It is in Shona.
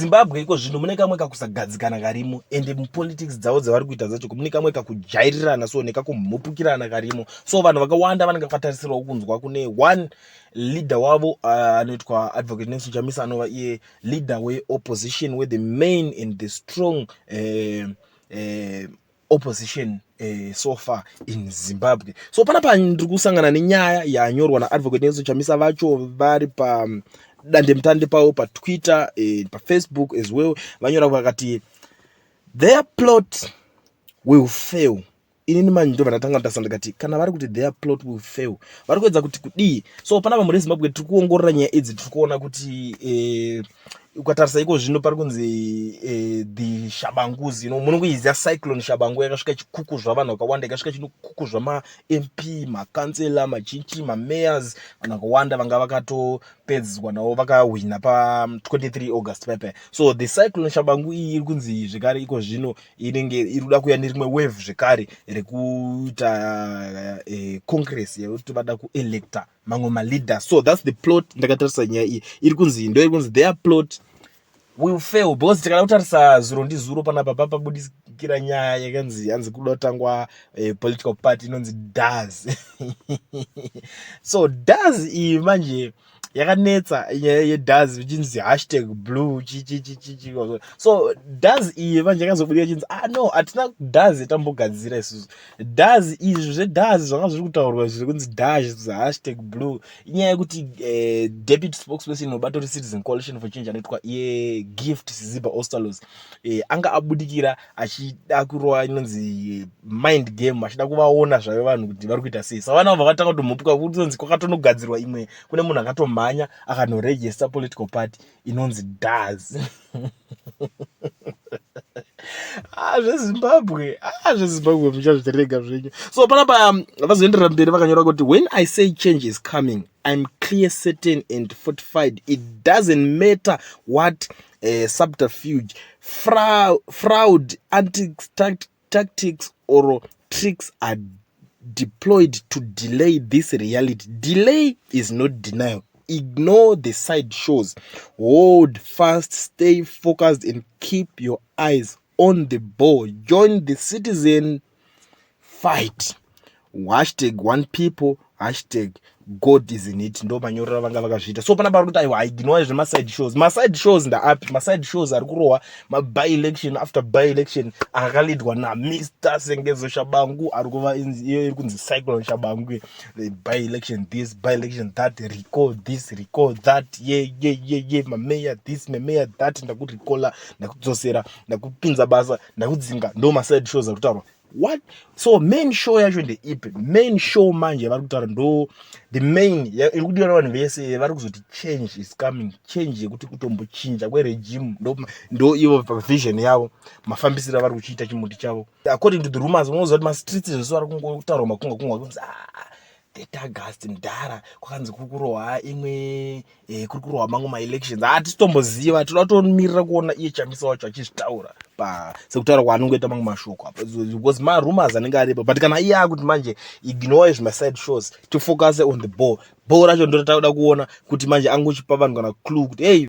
Muzimbabwe iko zvino mune kamwe kakusagadzikana karimo, ende mupolitics dzavo dzavari kuita dzacho mune kamwe kakujairirana so nekakumhupukirana karimo. So vanhu vakawanda vanenge vakatarisirawo kunzwa kune one leader wavo anoitwa Advocate Nelson Chamisa, anova iye leader weopposition, we the main and the strong opposition so far in Zimbabwe. So panapa ndiri kusangana nenyaya yanyorwa naAdvocate Nelson Chamisa vacho vari pa dandemutande pavo paTwitter, paFacebook as well. Vanyora vakati, "Their plot will fail." Inini manje ndobva ndatanga kutarisa, ndikati kana vari kuti "their plot will fail", vari kuedza kuti kudii? So panapa muri Zimbabwe tiri kuongorora nyaya idzi, tiri kuona kuti ukatarisa iko zvino pari kunzi the Tshabangus, munongoiziva Cyclone Tshabangu yakasvika ichikukuzva vanhu vakawanda, ikasvika chinokukuzva maMP, makansela, machinchi, mamayors, vanhu vakawanda vanga vakatopedzwa navo vakahwina pa23 August pepe. So the Cyclone Tshabangu iyi iri kunzi zvekare iko zvino inenge iri kuda kuuya nerimwe wave zvekare rekuita congress yekuti vada kuelecta mamwe maleaders. So that's the plot. Ndakatarisa nyaya iyi iri kunzi, ndo iri kunzi "their plot will fail", because tikada kutarisa zuro ndizuro panapa papabudikira nyaya yakanzi hanzi kuda kutangwa political party inonzi DAS. So DAS iyi manje yakanetsa, nyaya yeDAS ichinzi #blue chichichichichi. So DAS iyi manje yakazobudika ichinzi, ah no, hatina DAS yatambogadzira isusu. DAS izvi zveDAS zvanga zviri kutaurwa zviri kunzi DAS #blue inyaya yekuti deputy spokesperson webato reCitizen Coalition for Change anoitwa iye Gift Siziba Ostallos anga abudikira achida kurova inonzi mind game, achida kuvaona zvave vanhu kuti vari kuita sei. Saka vana vabva vatanga kutomhupuka kutonzi kwakatonogadzirwa imwe, kune munhu akatomhanya akanoregister political party inonzi DAS. Ah, zveZimbabwe, ah, zveZimbabwe muchazvirega zvenyu. So panapa vazoenderera mberi vakanyora kuti, "When I say change is coming, I'm clear, certain and fortified. It doesn't matter what subterfuge, fraud, antics, tactics or tricks are deployed to delay this reality. Delay is not denial. Ignore the side shows. Hold fast, stay focused and keep your eyes on the ball. Join the citizen fight. #OnePeople, #GodIsInIt." Ndo manyorero avanga vakazviita. So panapa vari kuti aiwa, ignore zvemaside shows. Maside shows ndaapi? Maside shows ari kurohwa maby election after by election akaleadwa naMr Sengezo Tshabangu, ari kuva iyo iri kunzi Cyclone Tshabangu. By election this, by election that, recall this, recall that, ye ye ye ye, mameya this, mameya that, ndakurecalla, ndakudzosera, ndakupinza basa, ndakudzinga. Ndo maside shows ari kutaurwa. What? So main show yacho ndeipi? Main show manje vari kutaura ndo the main iri kudiwa navanhu vese. Vari kuzoti change is coming, change yekuti kutombochinja kweregime. Ndo ivo pavision yavo, mafambisiro avari kuchiita chimuti chavo. According to the rumors, unoziva kuti mastreets zvese vari kungotaurwa makunga kunga kunzi, ah, 30 August mudhara kwakanzi kuri kurohwa imwe, kuri kurohwa mamwe maelections. Hatisitomboziva, toda kutomirira kuona iye Chamisa wacho achizvitaura sekutaura kwaanongoita mamwe mashoko apa, because marumors anenge aripo. But kana iye akuti manje ignore zvemaside shows, tifocuse on the ball, ball racho ndo ratakuda kuona kuti manje angochipa vanhu kana clue kuti hey.